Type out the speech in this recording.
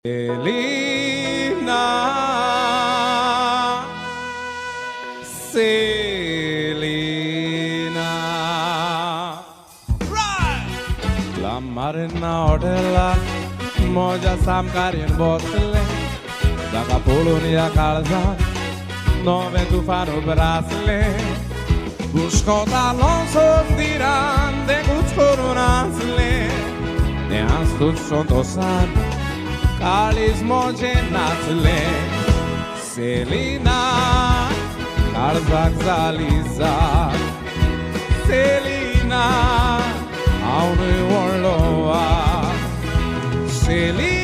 Selena, Selena. La Marina हॉटेलाक म्हज्या सामकार येवन बसलें. ताका पळोवन ह्या काळजाक नवें तुफान उप्रासलें. बुशकोतालो सोस्तिरान तें कूच करून आसलें. तें आसतूच संतोसान काळीज म्हजें नाचलें. सेलिना, काळजाक जाली जाग. सेलिना, हांव न्हय व्हडलो वाग. सेलिना.